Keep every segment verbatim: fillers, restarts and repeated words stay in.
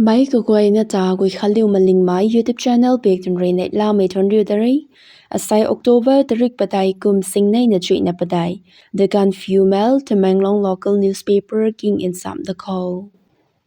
Mei kaguayna ta Guikhanliu Malingmei YouTube channel bak tun rui neihlamei thuanc riu da re. Asai October tarik padeih kum singneina chuihna padeih. The Gaanphiu Mail, Tamenglong local newspaper king nsam da khou.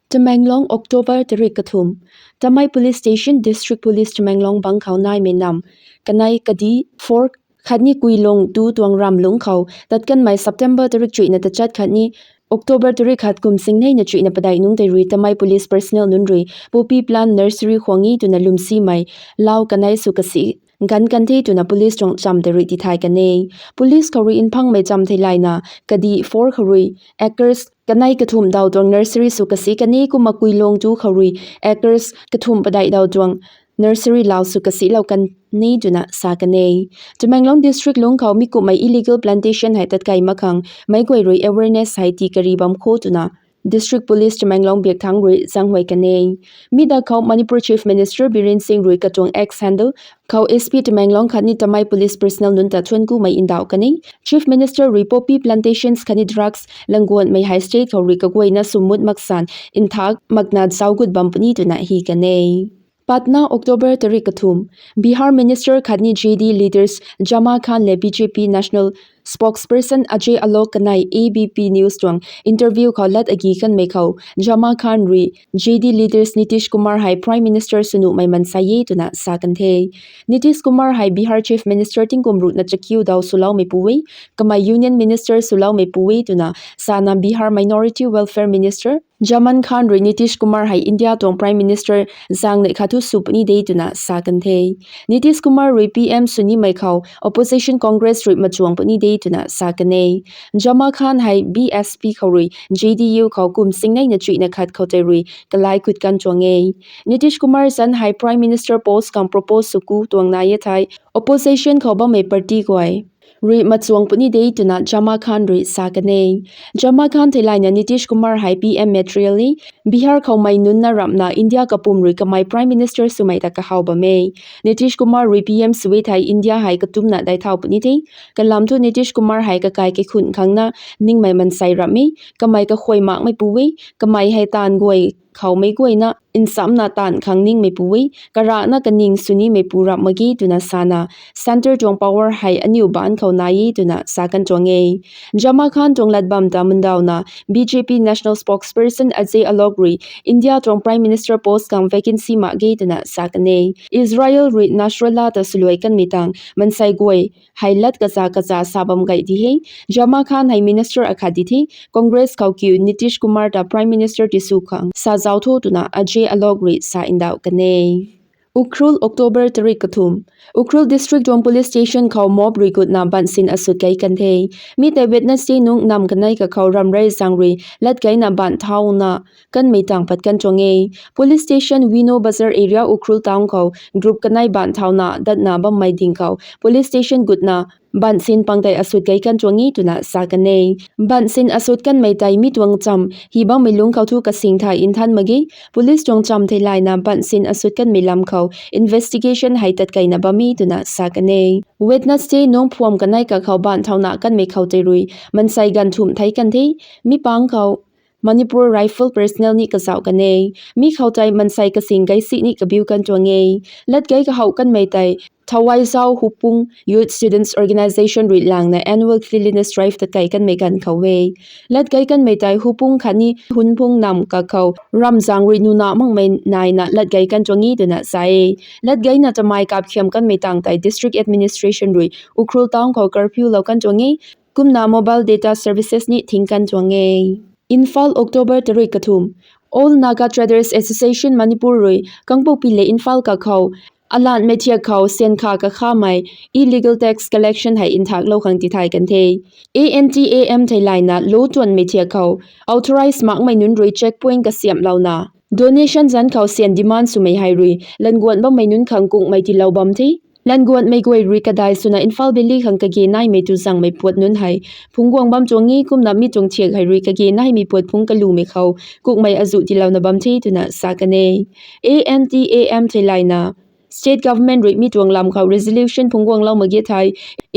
Tamenglong, October tarik kathumh. Tamei Police Station, District Police Tamenglong bang khou naimei nam kanei kadi four khatni Kuilung tu tuang ramlungc khou tat kanmei September tarik chuihna tachat khatni October tarik khat kum singneina chuihna padeih nungc tei rui Tamei police personnel nunc rui poppy plant nursery khwang e twna lwmsimei lau kanei sw kasi ganv kan the twna police tuang cham tei rui tithay kan e. Police khou rui nphangmei cham theilayna kadi four khou rui acres kanei kathumh daw tuang nursery sw kasi kan e, kumna Kuilung tu khou rui acres kathumh padeih daw tuang nursery lau sw kasilou kan e twna sa kan e. Tamenglong district lungc khou mi kumhmei illegal plantation hei tatkei mak khang meic guay rui awareness hei tii kari bam kho twna District Police Tamenglong biak thangc rui zaenghuay kan e. Mi da khou Manipur Chief Minister Biren Singh rui katuang X handle khou S P Tamenglong khatni Tamei police personnel nunc ta thuanc kumei ndauh kan e. Chief Minister rui poppy plantations khatni drugs langguanmei hei state khou rui kaguayna swmut maksan nthak makna zauc gut bam puni twna hi kan e. Patna, October tarik kathumh. Bihar Minister khatni J D leaders Jama Khan le B J P National Spokesperson Ajay Alok kanei A B P News tuang interview khou lat agi kanmei khou Jama Khan rui J D leaders Nitish Kumar hei Prime Minister sw nuhmei mansei e twna sa kan the. Nitish Kumar hei Bihar Chief Minister tingkum ruhna chakiu daw swloumeipu e, kamei Union Minister swloumeipui e twna sana Bihar Minority Welfare Minister Jaman Khan rui Nitish Kumar hei India tuang Prime Minister zaeng neih khat thu sw puni de twna sa kan the. Nitish Kumar rui P M sw nimei khou opposition Congress rui machuang puni de twna sa kan e. Jama Khan hei B S P khou rui J D U khou kum singneina chuihna khat khou tei rui kalai kut kan tuang e. Nitish Kumar zanc hei Prime Minister post khang propose sw ku tuang nai e thei opposition khou bammei party guay rui machuang puni de twna Jama Khan rui sa kan e. Jama Khan theilayna Nitish Kumar hei P M material e, Bihar khou mei nunc na ramhna India kapwm rui kamei Prime Minister swmei ta kahaw bam e. Nitish Kumar rui P M sw e thei India hei katumna daic thau puni the. Kalam thu Nitish Kumar hei kakai kaikhunh khang na ningmei mansei ramh e, kamei kakhuay makmeipu e, kamei hei taanv guay khou meic guayna nsamna taanv khang ningmeipu e, karana kaning sw nimeipu ramh mak ge twna sana centre tuang power hei aniu baanc khou nai e twna sa kan tuang e. Jama Khan tuang lat bam ta mundawna B J P National Spokesperson Ajay Alok rui India tuang Prime Minister post khang vacancy mak ge twna sa kan e. Israel rui Nasrallah ta swluai kanmei tang mansei guay hei lat kaza kaza sa bam gay di he. Jama Khan hei Minister akhat di the. Congress khou kiu Nitish Kumar ta Prime Minister tisw khang sa zauc tho twna Ajay Alok rui sa ndauh kan e. Ukhrul, October tarik kathumh. Ukhrul District tuang police station khou mob rui gutna bansin asut kei kan the. Mi tei Wednesday nungc nam kanei kakhou ramrey zaeng rui lat keina banh thauna kanmei tang pat kan tuang e. Police station Vino Bazar area Ukhrul town khou group kanei banh thauna datna bammei ding khou police station gutna bansin pang tei asut kei kan tuang e twna sa kan e. Bansin asut kanmei tei mi tuang cham hi bammei lungc khou thu kasing thei nthan mak ge. Police tuang cham theilayna bansin asut kanmei lam khou investigation hei tatkeina bam e twna sa kan e. Wednesday nungc phuam kanei kakhou banh thauna kanmei khou tei rui mansei ganv thumh thei kan the. Mi pang khou Manipur Rifle personnel ni kazauh kan e. Mi khou tei mansei kasing gei si ni kabiu kan tuang e. Lat gei kahouh kanmei tei Thawai Zau Hupung Youth Students Organisation rui langna annual cleanliness drive tatkei kanmei ganv khou e. Lat gei kanmei tei Hupung khatni Hunphung nam kakhou ramzaeng rui nuna makmei naina lat gei kan tuang e twna sa e. Lat geina tamei kapkhiam kanmei tang tei District Administration rui Ukhrul town khou curfew lou kan tuang e. Kumna mobile data services ni thing kan tuang e. Imphal, October tarik kathumh. All Naga Traders Association Manipur rui Kangpokpi le Imphal kakhou alanmei thiak khou syan kha kakhamei illegal tax collection hei nthaklou khang tithay kan the. A N T A M theilayna lo tuanmei thiak khou authorized makmei nunc rui checkpoint kasiamhlouna donation zanc khou syan demand swmei hei rui languan bammei nunc khang kungmei tiilou bam the. Languanmei guay rui kadai swna Imphal Valley khang kage naimei tu zangmei puat nunc hei phungc guang bam tuang e, kumna mi tuang thiak hei rui kage naimei puat phungc kalumei khou kungmei azuh tiilouna bam the twna sa kan e. A N T A M theilayna State government rui mi tuang lam khou resolution phungc guanglou mak ge thei,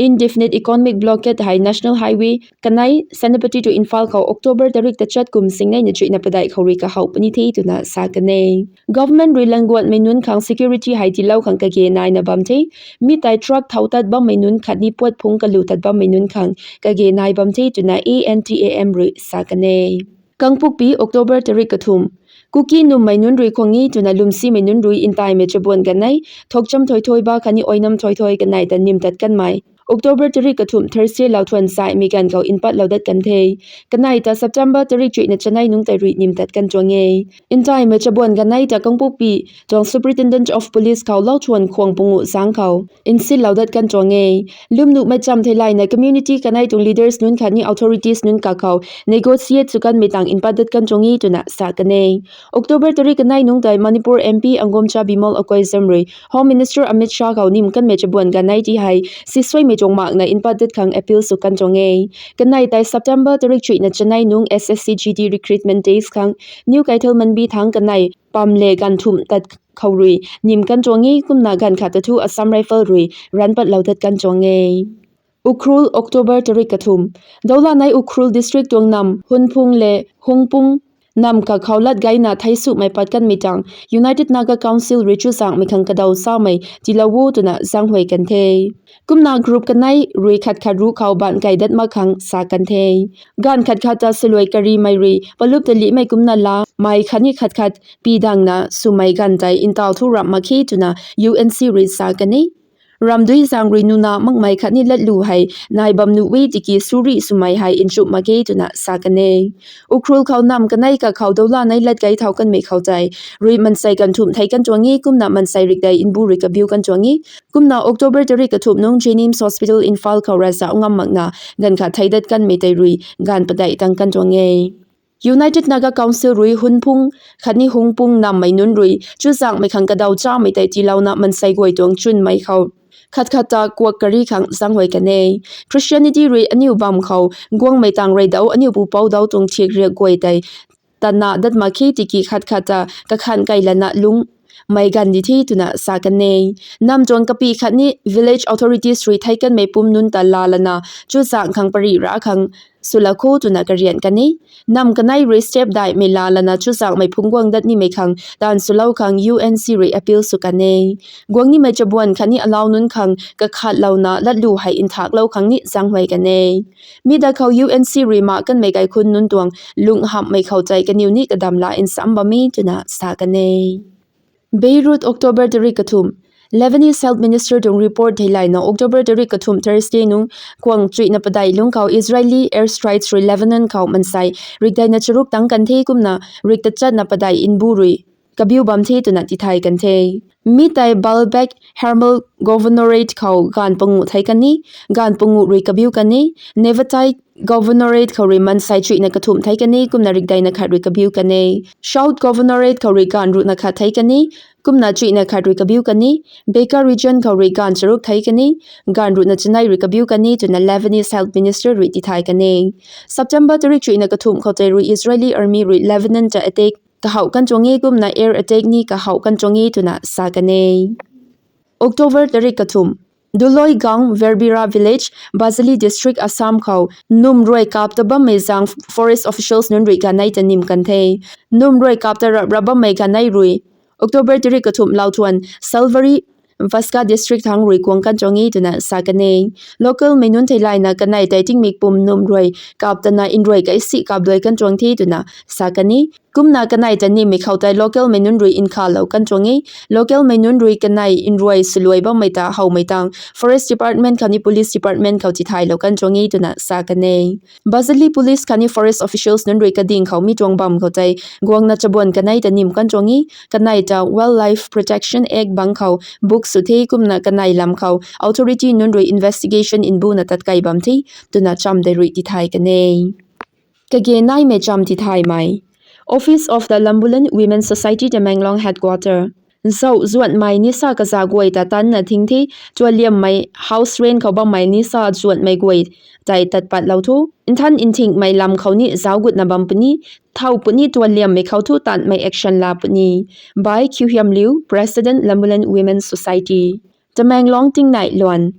indefinite economic blockade hei National Highway kanei Senapati to Imphal khou October tarik tachat kum singneina chuihna padeih khou rui kahow puni the twna sa kan e. Government rui languanmei nunc khang security hei tiilou khang kage naina bam the. Mi tei truck thau tat bammei nunc khatni puat phungc kalu tat bammei nunc khang kage nai bam the twna A N T A M rui sa kan e. Kangpokpi, October tarik kathumh. Kuki nummei nunc rui khwang e twna lwmsimei nunc rui ntaimei chabuan ganei, Thokcham Thoithoi ba khatni Oinam Thoithoi kanei ta nim tat kanmei October tarik kathumh Thursday lou thuan saimei ganv khou npatlou dat kan the. Kanei ta September tarik chuihna chanei nungc tei rui nim tat kan tuang e. Ntaimei chabuan ganei ta Kangpokpi tuang Superintendent of Police khou lou thuan khwang pungu zangc khou nsinlou dat kan tuang e. Lwmnuhmei cham theilayna community kanei tuang leaders nunc khatni authorities nunc kakhou negotiate sw kanmei tang npat dat kan tuang e twna sa kan e. October tarik kanei nungc tei Manipur M P Angomcha Bimol Akoijam rui Home Minister Amit Shah khou nim kanmei chabuan ganei ti hei sisuaimei tuang makna npat dat khang appeal sw kan tuang e. Kanei tei September tarik chuihna chanei nungc S S C G D recruitment test khang New Keithelmanbi thangc kanei pam le ganv thumh tat khou rui nim kan tuang e, kumna ganv khat ta thu Assam Rifle rui ranpatlou dat kan tuang e. Ukhrul, October tarik kathumh. Dawla nei Ukhrul District tuang nam Hunphung le Hungpung nam kakhou lat gayna theisumei pat kanmei tang United Naga Council rui chuzaenghmei khang kadaw samei tiilou o twna zaenghuay kan the. Kumna group kanei rui khat khat ruc khou baanc key dat mak khang sa kan the. Ganv khat khat ta saluai karimei rui palup talihmei kumna lamei khatni khat khat pidangna swmei ganv tei ntaw thu ramh mak khe twna U N C rui sa kan e. Ramdui zaeng rui nuna makmei khatni latlu hei nai bam nuh e tiki surih swmei hei nchumh mak khe twna sa kan e. Ukhrul khou nam kanei kakhou dawla nei lat gay thau kanmei khou tei rui mansei ganv thumh thei kan tuang e, kumna mansei rikdei nbu rui kabiu kan tuang e. Kumna October tarik kathumh nungc JNIMS Hospital Imphal khou ravzauh ngam makna ganv khat thei dat kanmei tei rui ganv padeih tang kan tuang e. United Naga Council rui Hunphung khatni Hungpung nammei nunc rui chuzaenghmei khang kadaw chamei tei tiilouna mansei guay tuang chwnmei khou khat khat ta kuak kari khang zaenghuay kan e. Christianity rui aniu bam khou guangmei tang reydau aniu pupouc dau tuang thiak riak guay tei tatna dat mak khe tiki khat khat ta kakhan key lana lungmei ganv di the twna sa kan e. Nam tuang kapy khatni village authorities rui thei kanmei pum nunc ta laa lana chuzaengh khang pary ra khang swlou kho twna karian kan e. Nam kanei rui step daihmei laa lana chuzaenghmei phungc guang dat nimei khang taanv swlou khang U N C rui appeal sw kan e. Guang nimei chabuan khatni alau nunc khang kakhatlouna latlu hei nthaklou khang ni zaenghuay kan e. Mi da khou U N C rui mak kanmei kaikhunc nunc tuang lung hamhmei khou tei kaniw ni kadam la nsam bam e twna sa kan e. Beirut, October tarik kathumh. Lebanese Health Minister tuang report theilayna October tarik kathumh Thursday nungc khwang chuihna padeih lungc khou Israeli airstrikes rui Lebanon khou mansei rikdeina charuk tang kan the, kumna rik tachatna padeih nbu rui kabiu bam the twna tithay kan the. Mi tei Baalbek Hermel Governorate khou ganv panguh thei kan e, ganv panguh rui kabiu kan e. Nevatai Governorate khou rui mansei chuihna kathumh thei kan e, kumna rikdeina khat rui kabiu kan e. South Governorate khou rui ganv ruhna khat thei kan e, kumna chuihna khat rui kabiu kan e. Bekaa region khou rui ganv charuk thei kan e, ganv ruhna chanei rui kabiu kan e twna Lebanese Health Minister rui tithay kan e. September tarik chuihna kathumh khou tei rui Israeli army rui Lebanon ta attack kahouh kan tuang e, kumna air attack ni kahouh kan tuang e twna sa kan e. October tarik kathumh. Duloi Gaon, Verbira Village, Bajali District, Assam khou num ruai kap ta bammei zaeng forest officials nunc rui ganei ta nim kan the. Num ruai kap ta rap rap bammei ganei rui October tarik kathumh lou thuan Salwari, Vaska District thangc rui guang kan tuang e twna sa kan e. Local mei nunc theilayna kanei tei tingmik pum num ruai kap tana nruai kaisi kap duai kan tuang the twna sa kan e. Kumna kanei ta nimmei khou tei local mei nunc rui nkhalou kan tuang e. Local mei nunc rui kanei nruai swluai bammei ta howmei tang Forest Department khou ni Police Department khou tithaylou kan tuang e twna sa kan e. Bajali Police khatni forest officials nunc rui kading khou mi tuang bam khou tei guangna chabuan kanei ta nim kan tuang e. Kanei ta Wildlife Protection Act bangc khou buk sw the, kumna kanei lam khou authority nunc rui investigation nbuna tatkei bam the twna cham tei rui tithay kan e. Kage naimei cham tithaymei. Office of the Lambulan Women Society Tamenglong Headquarter. Zauh zuanhmei nisa kaza guay ta tanna thing the, tualiammei house rent khou bammei nisa zuanhmei guay tei tat patlou tho. Nthan nthingmei lam khou ni zauc gutna bam puni, thow puni tualiammei khou thu tanmei action la puni. By Khiuhiamliu, President, Lambulan Women Society. Tamenglong tingnai luan.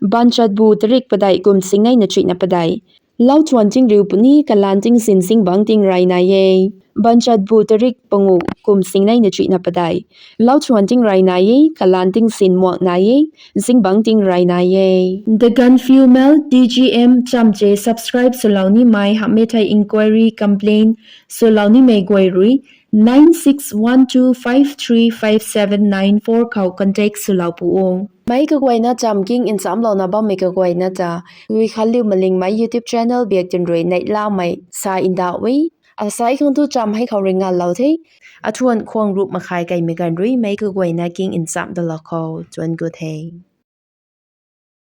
Banchatbu tarik padeih kum singnei na chuihna padeih. Lauthuan tingriu puni kalan tingzin zingbangc tingrey nai e. Banchatbu tarik pangu kum singnei na chuihna padeih. Lauthuan tingrey nai e, kalan tingzin muak nai e, zingbangc tingrey nai e. The Gaanphiu Mail, T G M, chamv subscribe swlou nimei hamhmei thei inquiry, complaint swlou nimei guay rui nine six one two five three five seven nine four khou contact swlou pu o. Meic kaguayna chamv king nchamlouna bammei kaguayna ta, Guikhanliu Malingmei YouTube channel biak tin rui neihlamei sa ndauh e. Asai khang thu chamv hei khou rui nganlou the. Athuan khwang rup makhai kaimei ganv rui meic kaguayna king nchamh dalou khou tuan gut the.